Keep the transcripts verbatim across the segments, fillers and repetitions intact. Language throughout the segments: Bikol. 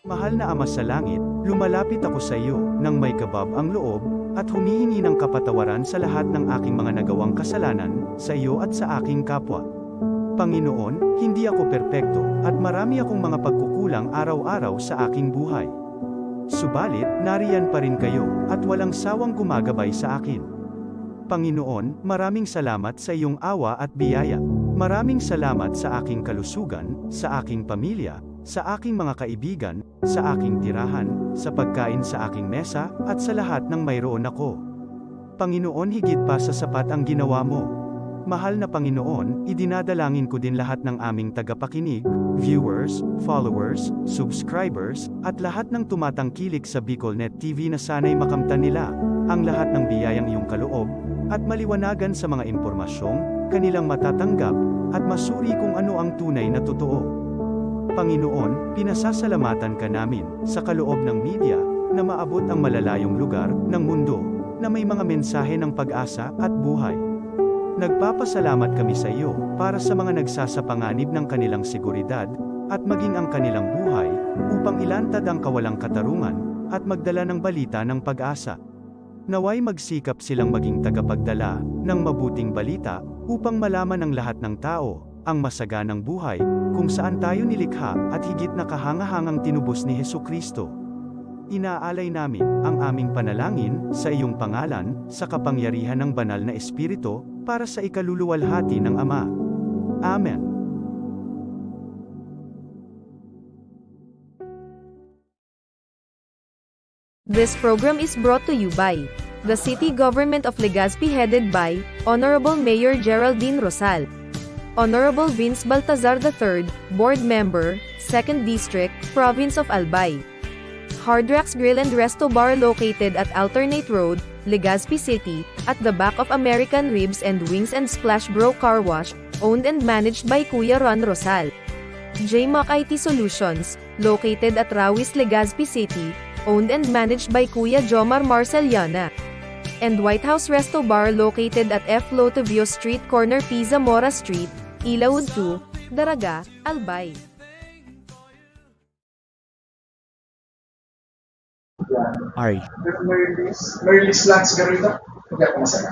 Mahal na Ama sa Langit, lumalapit ako sa iyo nang may kabab ang loob at humihingi ng kapatawaran sa lahat ng aking mga nagawang kasalanan sa iyo at sa aking kapwa. Panginoon, hindi ako perpekto at marami akong mga pagkukulang araw-araw sa aking buhay. Subalit, nariyan pa rin kayo at walang sawang gumagabay sa akin. Panginoon, maraming salamat sa iyong awa at biyaya. Maraming salamat sa aking kalusugan, sa aking pamilya, sa aking mga kaibigan, sa aking tirahan, sa pagkain sa aking mesa, at sa lahat ng mayroon ako. Panginoon, higit pa sa sapat ang ginawa mo. Mahal na Panginoon, idinadalangin ko din lahat ng aming tagapakinig, viewers, followers, subscribers, at lahat ng tumatangkilik sa BicolNet T V na sana'y makamtan nila ang lahat ng biyayang iyong kaloob at maliwanagan sa mga impormasyong kanilang matatanggap at masuri kung ano ang tunay na totoo. Panginoon, pinasasalamatan ka namin sa kaloob ng media na maabot ang malalayong lugar ng mundo na may mga mensahe ng pag-asa at buhay. Nagpapasalamat kami sa iyo para sa mga nagsasapanganib ng kanilang seguridad at maging ang kanilang buhay upang ilantad ang kawalang katarungan at magdala ng balita ng pag-asa. Naway magsikap silang maging tagapagdala ng mabuting balita upang malaman ng lahat ng tao ang masaganang buhay kung saan tayo nilikha at higit na kahangahangang tinubos ni Jesu-Cristo. Inaalay namin ang aming panalangin sa iyong pangalan, sa kapangyarihan ng Banal na Espiritu, para sa ikaluluwalhati ng Ama. Amen. This program is brought to you by the City Government of Legazpi, headed by Honorable Mayor Geraldine Rosal, Honorable Vince Baltazar the third, Board Member, Second District, Province of Albay. Hard Rocks Grill and Resto Bar, located at Alternate Road, Legazpi City, at the back of American Ribs and Wings and Splash Bro Car Wash, owned and managed by Kuya Ron Rosal. J Mac I T Solutions, located at Rawis, Legazpi City, owned and managed by Kuya Jomar Marceliana. And White House Resto Bar, located at F Lotovio Street, corner P Zamora Street, Ilaud two, Daraga, Albay. Are Merlis, Merlis Lance Garrido. Hindi ako masaya.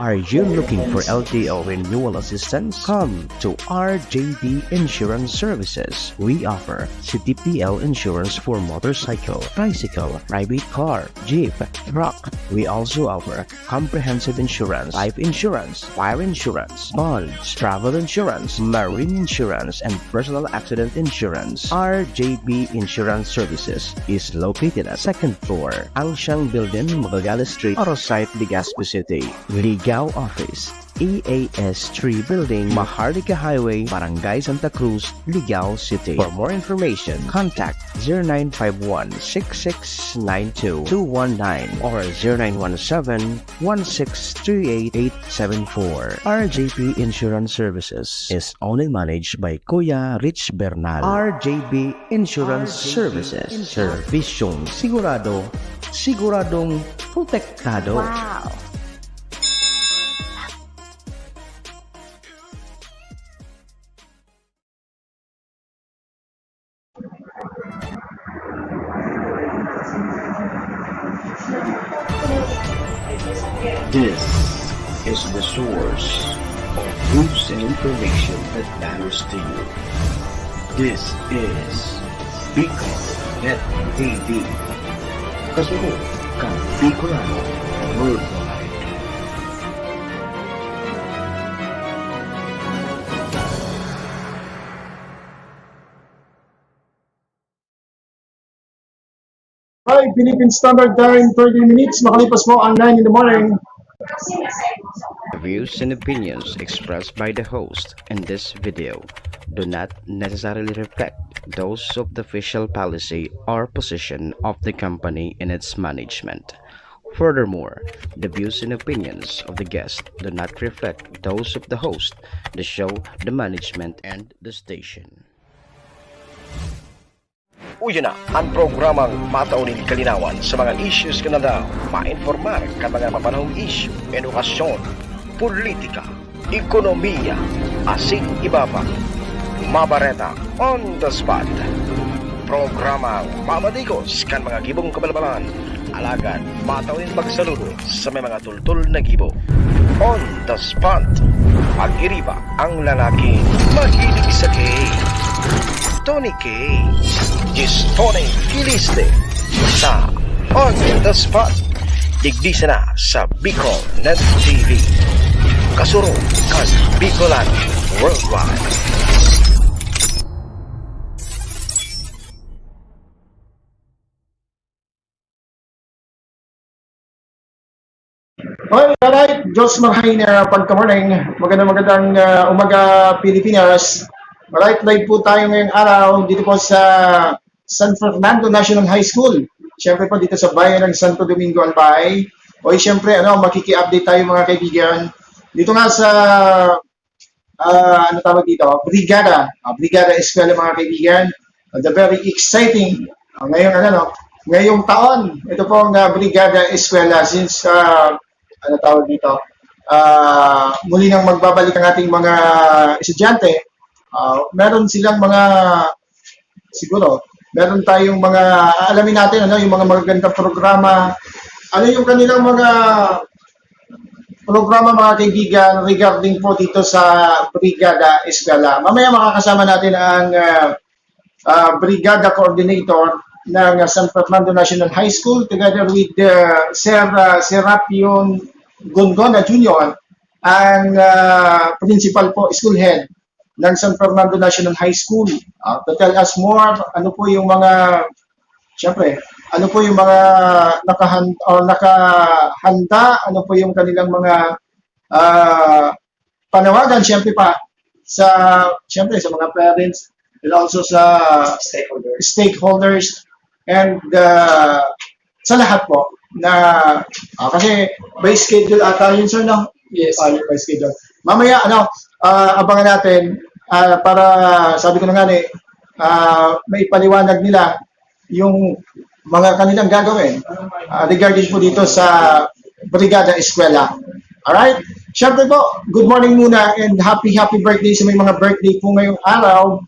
Are you looking for L T O renewal assistance? Come to R J B Insurance Services. We offer C T P L insurance for motorcycle, tricycle, private car, jeep, truck. We also offer comprehensive insurance, life insurance, fire insurance, bonds, travel insurance, marine insurance, and personal accident insurance. R J B Insurance Services is located at second floor, Angsiang Building, Magallanes Street, Oro Site, Legazpi City. Ligao Office, E A S three Building, Maharlika Highway, Barangay Santa Cruz, Ligao City. For more information, contact zero nine five one, six six nine two, two one nine or zero nine one seven, one six three eight, eight seven four. R J P Insurance Services is owned and managed by Kuya Rich Bernal. R J P Insurance Services. Servisyong sigurado, siguradong protektado. Wow! This is the source of news and information that matters to you. This is Bicol Net T V. Kasunod kan Bicolano Worldwide. Five Philippine Standard Time, thirty minutes, makalipas po ang nine in the morning. The views and opinions expressed by the host in this video do not necessarily reflect those of the official policy or position of the company in its management. Furthermore, the views and opinions of the guest do not reflect those of the host, the show, the management, and the station. Uya na an programang matao nin kalinawan sa mga issues kan aldaw, mainformar kan mga mapanahong isyu, edukasyon, politika, ekonomiya, asin iba pa. Mabareta on the spot. Programang mabadigos kan mga gibong kabalbalan, alagad matao nin pagsaludo sa may mga tultol na gibo. On the spot. Pag-iriba ang lalaking mahilig sa cake. Tony K. Gistone Kiliste sa On the Spot. Digdi sana sa Bicol Net T V. Kasurog kan Bicolan Worldwide. Hoy, alright, Diyos marhay na pagka-morning. Magandang, magandang, ah, umaga, Pilipinas. Alright, live po tayo ngayong araw dito po sa San Fernando National High School. Siyempre po dito sa bayan ng Santo Domingo, Albay. Hoy, siyempre, ano, makiki-update tayo, mga kaibigan. Dito nga sa, ah, ano tawag dito? Brigada. Ah, Brigada Eskwela, mga kaibigan. Ah, the very exciting. Ah, ngayong, ano, no? Ngayong taon, ito po ang, ah, Brigada Eskwela since, ah, ano tawag dito? Ah, muli nang magbabalik ang ating mga estudyante. Ah, meron silang mga, siguro, meron tayong mga, aalamin natin, ano, yung mga magagandang programa. Ano yung kanilang mga programa, mga kaibigan, regarding po dito sa Brigada Eskwela? Mamaya makakasama natin ang, ah, ah, Brigada Coordinator ng San Fernando National High School together with, ah, Sir, ah, Serapion Gongona Junior, ang, ah, principal po, school head ng San Fernando National High School. Ah, to tell us more, ano po yung mga, siyempre, ano po yung mga nakahan-, or nakahanda, ano po yung kanilang mga, ah, panawagan, siyempre pa, sa, siyempre, sa mga parents, and also sa stakeholders, and, ah, sa lahat po na, ah, kasi by schedule ata yun, sir, no? Yes. Ah, yun, by schedule. Mamaya, ano, ah, abangan natin, ah, para, sabi ko na nga ni, ah, maipaliwanag nila yung mga kanilang gagawin, ah, regarding po dito sa Brigada Eskwela. Alright? Siyempre po, good morning muna and happy, happy birthday sa may mga birthday po ngayong araw.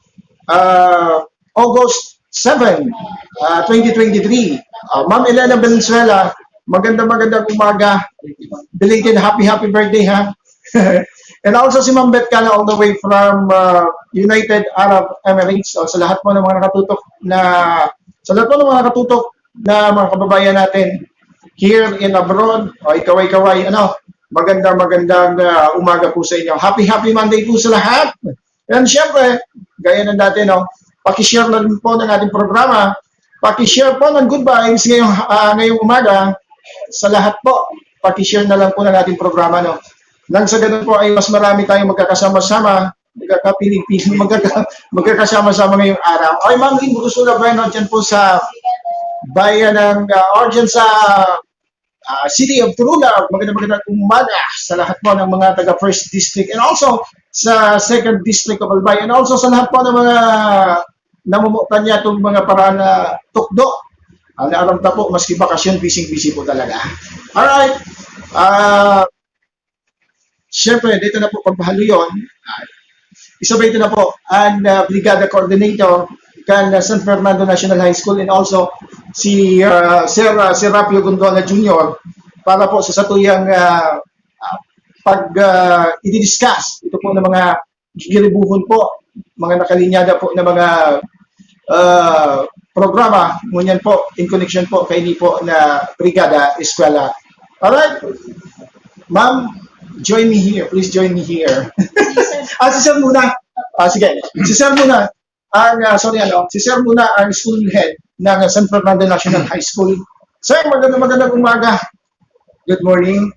Ah, August seven, ah, twenty twenty-three. Ah, Ma'am Elena Valenzuela, magandang, magandang umaga. Belated happy, happy birthday, ha? And also si Ma'am Beth Cala all the way from, ah, United Arab Emirates. So, sa lahat po ng mga nakatutok na, sa lahat po ng mga nakatutok na mga kababayan natin here in abroad, o kaway-kaway, ano, magandang, magandang, ah, umaga po sa inyo. Happy, happy Monday po sa lahat. And syempre, gaya ng dati, no, paki-share na rin po ng ating programa. Paki-share po ng good vibes ngayong, ah, ngayong umaga sa lahat po. Paki-share na lang po ng ating programa, no. Nang sa ganun po ay mas marami tayong magkakasama-sama, magkakapiling-piling, magkaka-, magkakasama-sama ngayong araw. Ay, Ma'am Lynn Brusula Bueno, dyan po sa bayan ng, ah, or dyan sa, ah, city of Tululag. Magandang, magandang umaga sa lahat po ng mga taga First District and also sa Second District of Albay and also sa lahat po ng mga namumutan niya itong mga paraan na tukdo. Ang aram ta po, maski bakasyon, busy-busy po talaga. Alright. Ah, siyempre, dito na po pagpahaluyon. Ah, isabay ito na po ang, ah, Brigada Coordinator kan, ah, San Fernando National High School and also si, ah, Sir, ah, Serapio Gondola Junior para po sa satuyang, ah, ah, pag, ah, i-discuss ito po ng mga gigiribuhon po, mga nakalinyada po na mga, ah, programa, ngunyan po, in connection po kaini po na Brigada Eskwela. Alright? Ma'am, join me here. Please join me here. Ah, si Sir muna. Ah, sige. Si Sir muna. Ang, ah, sorry, ano, si Sir muna ang school head ng San Fernando National High School. Sir, magandang, magandang umaga. Good morning.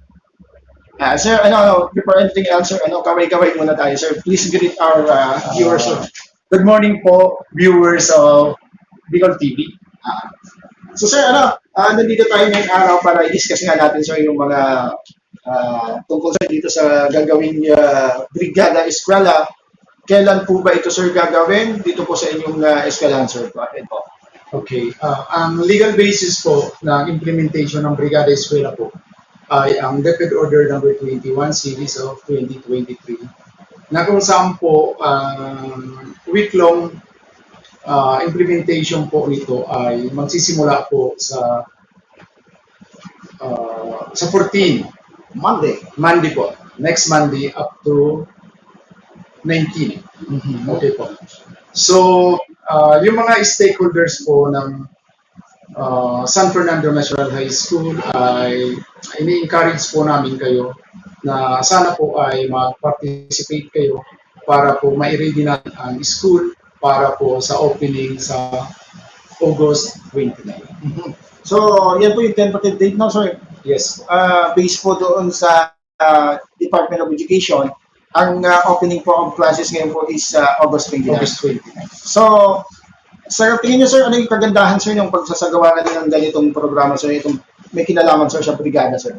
Ah, sir, ano, ano, before anything else, sir, ano, kaway-kaway muna tayo, sir. Please greet our, ah, viewers, sir. Good morning po, viewers of Bicol T V. Ah, so sir, ano, ah, nandito tayo ngayong araw para i-discuss nga natin sir yung mga ah, tungkol sir dito sa gagawing ah, Brigada Eskwela. Kailan po ba ito sir gagawin dito po sa inyong ah, eskwelahan sir? Go ahead po. Okay. Ah, ang legal basis po ng implementation ng Brigada Eskwela po ay ang DepEd Order number twenty-one series of twenty twenty-three, na kung saan po ang week-long ah, implementation po nito ay magsisimula po sa ah, sa fourteen, Monday. Monday po, next Monday up to nineteen. Mhm. Okay po. So, ah, yung mga stakeholders po ng ah, San Fernando National High School ay ini-encourage po namin kayo na sana po ay mag-participate kayo para po ma-ready natin ang school para po sa opening sa August twenty-nine. Mhm. So, yan po yung tentative date, no, sir? Yes. Ah, based po doon sa ah, Department of Education, ang ah, opening po of classes ngayon po is ah, August twenty-nine. August twenty-nine. So, sir, tingin niyo sir, ano yung kagandahan sir ng pagsasagawa na din ng ganitong programa sir, itong may kinalaman sir sa brigada sir?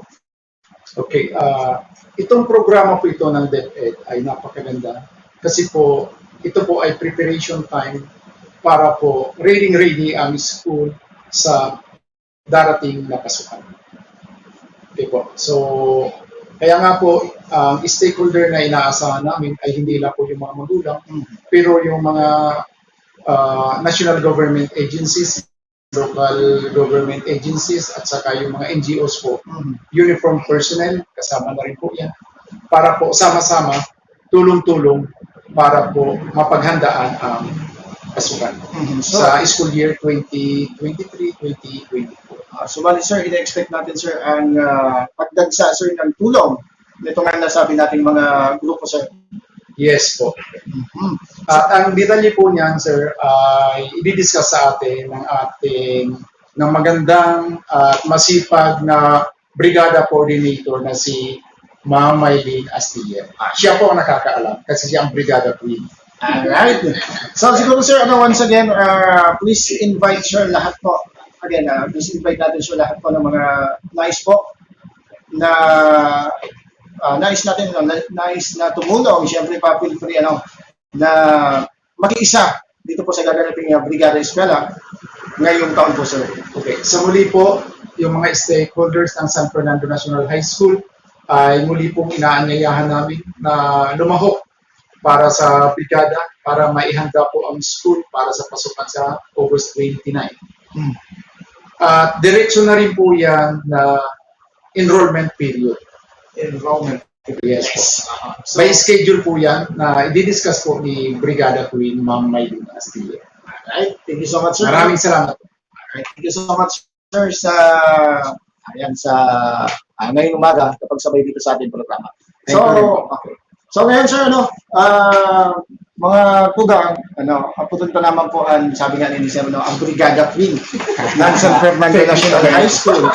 Okay, ah, itong programa po ito ng DepEd ay napakaganda kasi po ito po ay preparation time para po ready ready ang school sa darating na pasukan. Okay po. So, kaya nga po, ang stakeholder na inaasahan namin ay hindi lang po yung mga magulang, pero yung mga ah, national government agencies, local government agencies, at saka yung mga N G Os po, uniform personnel, kasama na rin po yan, para po sama-sama, tulong-tulong, para po mapaghandaan ang pasukan Mhm. So, sa school year twenty twenty-three twenty twenty-four. ah, so bali sir, ina-expect natin sir ang ah, pagdagsa sir ng tulong nito nga nasabi nating mga grupo sir. Yes po. Mhm. At ang detalye po niyan, sir, ay i-discuss sa atin ng ating ng magandang at masipag na brigada coordinator na si Ma'am Mylene Astilla. Ah, siya po ang nakakaalam kasi siya ang brigada queen. Alright. So siguro sir, ano, once again, uh, please invite sir lahat po. Again, uh, please invite natin sir lahat po ng mga nais po na uh, nais natin, ano, na, nais na tumulong. Siyempre pa, feel free ano, na makiisa dito po sa gaganaping uh, Brigada Eskwela ngayong taon po sir. Okay, sa muli po, yung mga stakeholders ng San Fernando National High School ay muli pong inaanyayahan namin na lumahok para sa brigada para maihanda po ang school para sa pasukan sa August twenty-nine. Hmm. At diretso na rin po yan na enrollment period. Enrollment. Yes po. By schedule po yan na i-discuss po ni Brigada Queen Ma'am Mylene Astilla. Alright. Thank you so much sir. Maraming salamat. Alright. Thank you so much sir sa ayan sa ah, ngayong umaga kapag sabay dito sa ating programa. Thank you. So, okay. So ngayon sir, ano, ah, mga tugang, ano, aputon pa naman po ang sabi nga ni Sir, no, ang Brigada Queen ng San Fernando National High School.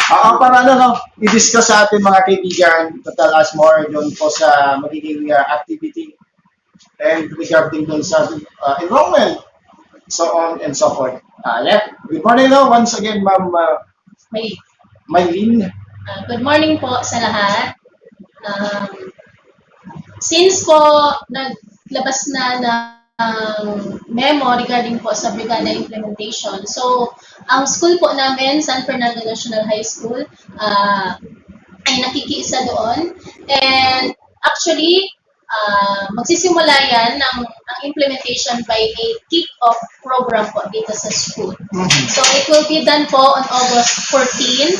Ah, para ano, no, i-discuss sa ating mga kaibigan, to tell us more doon po sa magiging ah, activity and regarding doon sa ah, enrollment, so on and so forth. Ah, yeah. Good morning, no, once again, Ma'am ah, May, Mylene. ah, good morning po sa lahat. Um, since po naglabas na ng memo regarding po sa Brigada implementation, so ang school po namin, San Fernando National High School, ah, ay nakikiisa doon. And actually, ah, magsisimula yan ng ang implementation by a kick-off program po dito sa school. So it will be done po on August fourteen,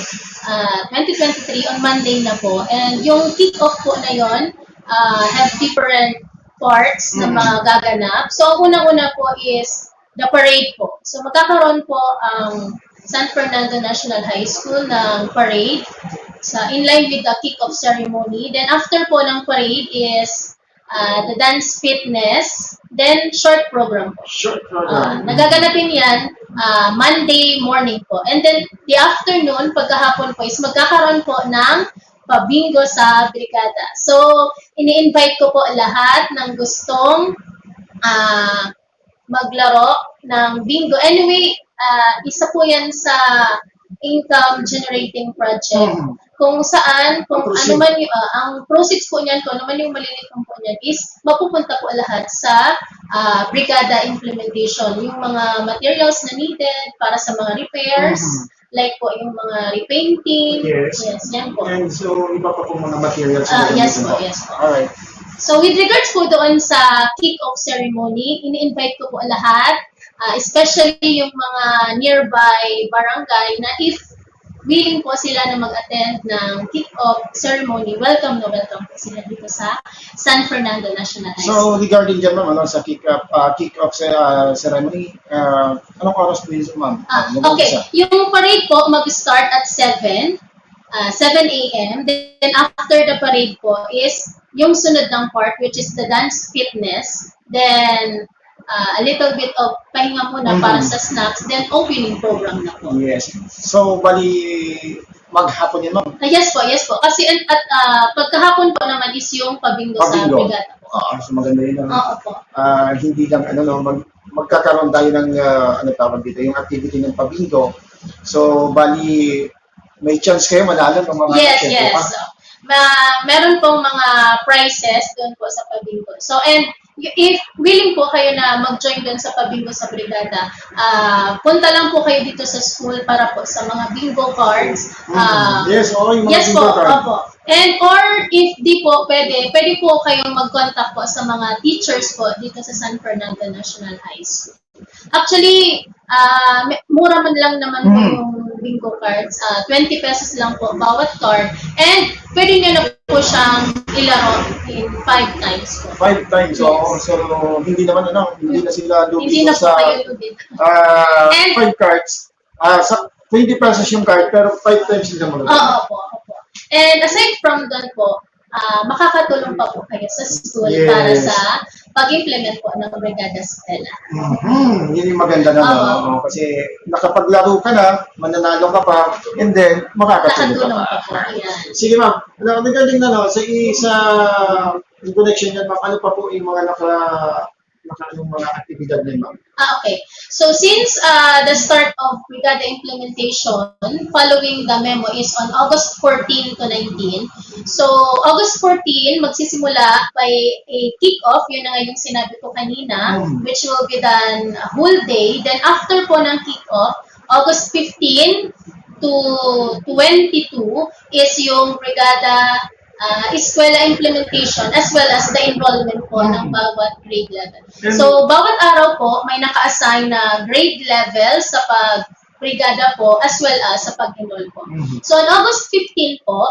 ah, twenty twenty-three, on Monday na po. And yung kick-off po na yon ah, have different parts na magaganap. So ang unang-una po is the parade po. So magkakaroon po ang San Fernando National High School ng parade sa in line with the kick-off ceremony. Then after po ng parade is ah, the dance fitness, then short program po. Short Ah, nagaganapin yan ah, Monday morning po. And then the afternoon, pagkahapon po is magkakaroon po ng pabingo sa brigada. So, ini-invite ko po lahat ng gustong ah, maglaro ng bingo. Anyway, ah, isa po yan sa income generating project. Mhm. Kung saan, kung Proceed. ano man yung, ah, ang proceeds po niyan, kung ano man yung malilit po niyan is mapupunta po lahat sa ah, brigada implementation. Yung mga materials na needed para sa mga repairs, Mhm. like po yung mga repainting. Yes. Yes, yan po. And so, iba pa pong mga materials. Ah, na yes gamitin po, mo. Yes po. Alright. So with regards po doon sa kick-off ceremony, ini-invite ko po lahat, ah, especially yung mga nearby barangay na if willing po sila na mag-attend ng kick-off ceremony, welcome na welcome po sila dito sa San Fernando National High School. So, regarding dyan, ma'am, ano, sa kick-off, ah, kick-off sa, ah, ceremony, ah, anong oras po yun, ma'am? Ah, Mag-umpisa. Okay, yung parade po mag-start at seven, ah, seven a.m. Then after the parade po is yung sunod ng part, which is the dance fitness. Then ah, a little bit of pahinga muna Mhm. para sa snacks. Then opening program na po. Yes. So, bali, maghapon yun, ma'am? Ah, yes po, yes po. Kasi at, at ah, pagkahapon po naman is yung pabingo sa Pabingo. Brigada po. Ah, so maganda yun. Ano? Oo po. Ah, hindi lang, ano, no, mag, magkakaroon tayo ng, ah, ano tawag dito, yung activity ng pabingo. So, bali, may chance kayo manalo ng mga Yes, siyempre, yes. ha? Ma meron pong mga prizes doon po sa pabingo. So, and y- if willing po kayo na mag-join doon sa pabingo sa Brigada, ah, punta lang po kayo dito sa school para po sa mga bingo cards. Ah, Mm. Yes, oo, yung mga yes bingo po, card. Opo. And or if di po pwede, pwede po kayong mag-contact po sa mga teachers po dito sa San Fernando National High School. Actually, ah, may- mura man lang naman po Mm. yung bingo cards. Ah, twenty pesos lang po bawat card. And pwede nyo na po siyang ilaro in five times po. Five times, Yes. Oo. So, hindi naman, ano, hindi na sila lugi Hindi na po sa kayo lugi. ah, And- five cards. Ah, sa twenty pesos yung card, pero five times sila mag- Oo, opo, opo. And aside from doon po, ah, makakatulong pa po kayo sa school Yes. para sa pag-implement po ng Brigada Stella. Mhm. Yun yung maganda naman. Oo. Oo, kasi nakapaglaro ka na, mananalo ka pa, and then makakatulong ka Nakatulong pa. pa po. Ayan. Sige, ma'am. Ano, regarding na, no, sa isa, in connection yan, ma'am, ano pa po yung mga naka, naka, yung mga aktibidad na yun, ma'am? Ah, okay. So since uh, the start of Brigada implementation following the memo is on August fourteen to nineteen, so August fourteen, magsisimula by a kick-off, yun na nga yung sinabi ko kanina, Mm. which will be done a whole day. Then after po ng kick-off, August fifteen to twenty-two is yung Brigada ah, eskwela implementation as well as the enrollment po ng bawat grade level. So, bawat araw po may naka-assign na grade level sa pag-brigada po as well as sa pag-enroll po. Mhm. So, on August fifteen po,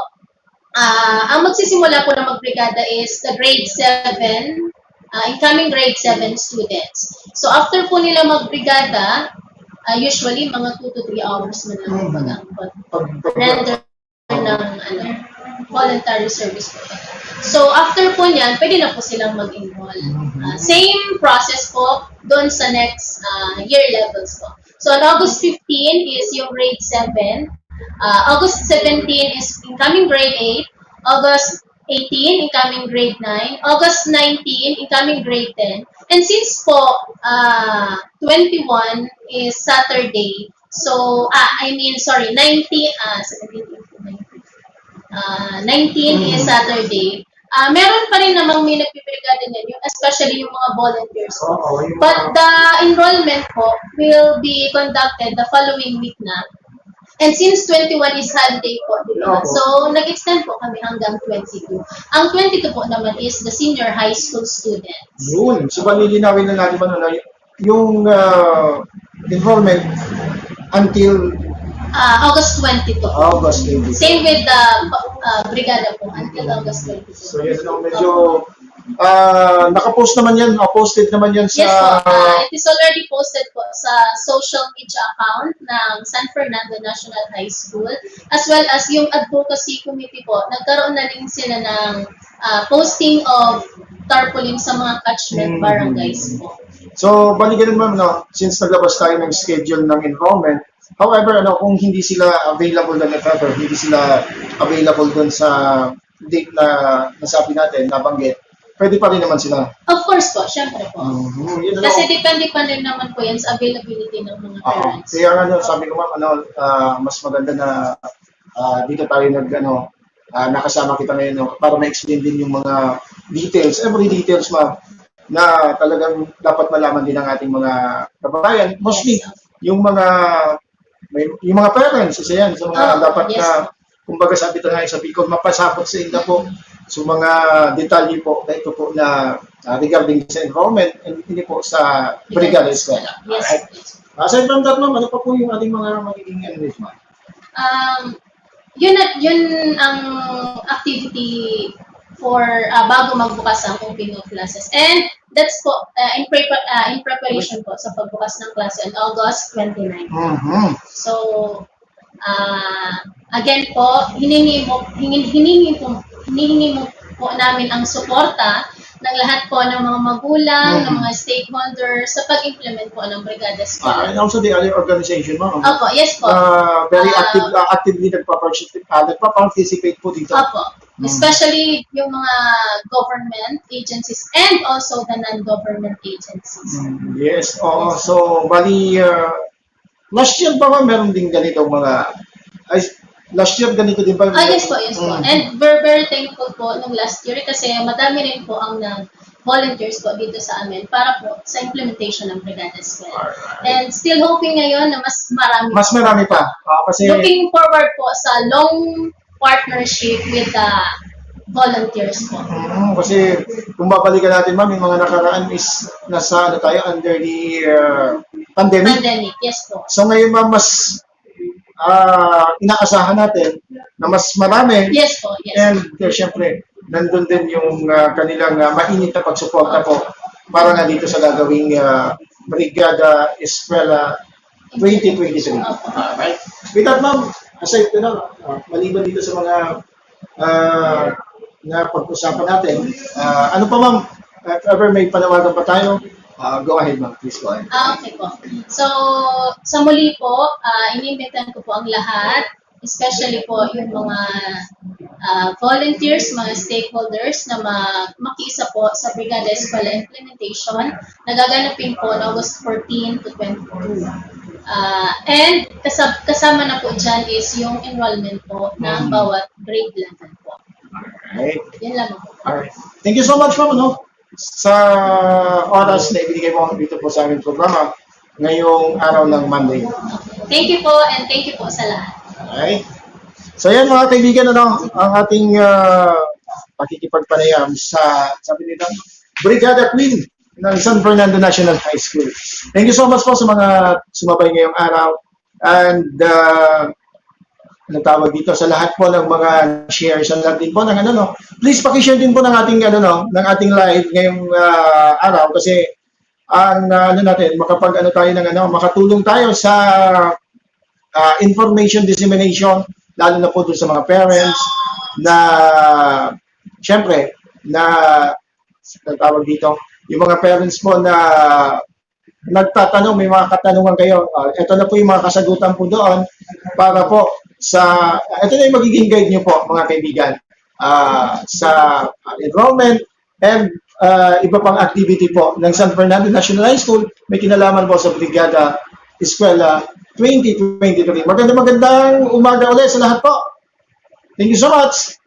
ah, ang magsisimula po na magbrigada is the grade seven, ah, incoming grade seven students. So, after po nila magbrigada, ah, usually mga two to three hours na lang Mhm. pag ang pag Pag, pag, render ng ano, voluntary service po. So, after po niyan, pwede na po silang mag-enroll. Mhm. Ah, same process po doon sa next ah, year levels po. So, on August fifteen is yung grade seven. Ah, August seventeen is incoming grade eight. August eighteen, incoming grade nine. August nineteen, incoming grade ten. And since po, ah, twenty-one is Saturday, so, ah, I mean, sorry, nineteen, ah, seventeen, eighteen, nineteen. Ah, nineteen is Mhm. Saturday. Ah, meron pa rin namang may nagbibrigada niyan, yung, especially yung mga volunteers. Oo, yung But mga the enrollment po will be conducted the following week na. And since twenty-one is holiday po, di ba? Opo. So, nag-extend po kami hanggang twenty-two. Ang twenty-two po naman is the senior high school students. Yun. So, bali, linawin na natin, ano, na y- yung ah, enrollment until Ah, August twenty-two. August twenty. Same with the uh, Brigada po, until August twenty-two. So, yes, no, medyo ah, nakapost naman yan, ah, posted naman yan sa Yes po, uh, it is already posted po sa social media account ng San Fernando National High School, as well as yung advocacy committee po, nagkaroon na rin sila ng uh, posting of tarpaulin sa mga catchment Mm. barangays po. So, bali ganun, ma'am, no? Since naglabas tayo ng schedule ng enrollment, however, ano, kung hindi sila available na, if ever, hindi sila available dun sa date na nasabi natin, nabanggit, pwede pa rin naman sila. Of course po, syempre po. Mhm. Yun, ano, Kasi depende pa rin naman po yan sa availability ng mga Oo. parents. Kaya nga, ano, sabi ko, ma'am, ano, ah, mas maganda na ah, dito tayo nag, ano, ah, nakasama kita ngayon, no, para ma-explain din yung mga details, every details, ma'am, na talagang dapat malaman din ng ating mga kababayan. Mostly, yung mga, may, yung mga parents, isa yan sa mga Oo, dapat yes. Na, kumbaga, sabi tayo sa Bicol, mapasabot sa inda po. So, mga detalye po na ito po na, ah, regarding sa enrollment, and hindi po sa Brigada Eskwela. Yes. Alright? Aside from that, ma'am, ano pa po yung ating mga magiging, ano, ma'am? Um, yun at yun ang activity for ah, bago magbukas ang opening of classes. And that's po uh, in, prepar- uh, in preparation po sa pagbukas ng klase on August twenty-nine. Mhm. So, ah, again po, hiningi mo, hingin, hiningi po, hinihingi mo po namin ang suporta ng lahat po ng mga magulang, ng Mhm. mga stakeholders sa pag-implement po ng Brigada Ah, Eskwela. and also the other organization, ma'am. Opo, yes po. Ah, very Ah, active, ah, actively nagpa-participate, ah, nagpa-participate po dito. Opo. Mm. Especially yung mga government agencies and also the non-government agencies. Mm, yes, oo. So, bali, ah, last year pa ba meron din ganito mga, ay, last year ganito din ba? Ah, yes po, yes po. Mm. And we're very thankful po nung last year kasi madami rin po ang nag-volunteers po dito sa amin para po sa implementation ng Brigada Eskwela. Alright. And still hoping ngayon na mas marami. Mas marami pa. Ah, kasi, Looking forward po sa long partnership with the volunteers po. Mm, kasi kung babalikan natin, ma'am, yung mga nakaraan is nasa, ano tayo, under the uh, pandemic. Pandemic, yes po. So ngayon, ma'am, mas ah, inaasahan natin na mas marami. Yes po, yes. And uh, syempre, nandun din yung ah, kanilang ah, mainit na pagsuporta po para nga dito sa gagawing ah, Brigada Eskwela twenty twenty-three. Alright. With that, ma'am, aside, ano, ah, maliban dito sa mga ah, na pag-usapan natin, ah, ano pa, ma'am? If ever may panawagan pa tayo, ah, go ahead, ma'am. Please go ahead. Ah, okay po. So, sa muli po, uh, iniimbitahan ko po ang lahat, especially po yung mga ah, volunteers, mga stakeholders na ma- makiisa po sa Brigada Eskwela Implementation na gaganapin po on August fourteen to twenty-two. Ah, and kasab- kasama na po dyan is yung enrollment po ng Mm. bawat grade level po. Alright. Yan lamang po. Alright. Thank you so much, ma'am, no? Sa oras na ibinigay mo dito po sa aming programa ngayong araw ng Monday. Thank you po and thank you po sa lahat. Alright. So yan, mga kaibigan, ano, ang ating ah, pakikipagpanayam sa, sabi nila, Brigada Queen ng San Fernando National High School. Thank you so much po sa mga sumabay ngayong araw. And uh, ano tawag dito, sa lahat po ng mga share, sa lahat din po ng ano, no, please paki-share din po ng ating ano, no, ng ating live ngayong ah, araw kasi ang ah, ano natin, makapag ano tayo ng ano, makatulong tayo sa ah, information dissemination, lalo na po doon sa mga parents na syempre na ang tawag dito, yung mga parents po na nagtatanong, may mga katanungan kayo, ah, ito na po yung mga kasagutan po doon para po sa, ito na yung magiging guide nyo po, mga kaibigan, ah, sa enrollment and ah, iba pang activity po ng San Fernando National High School, may kinalaman po sa Brigada Eskwela twenty twenty-three. Magandang, magandang umaga ulit sa lahat po. Thank you so much.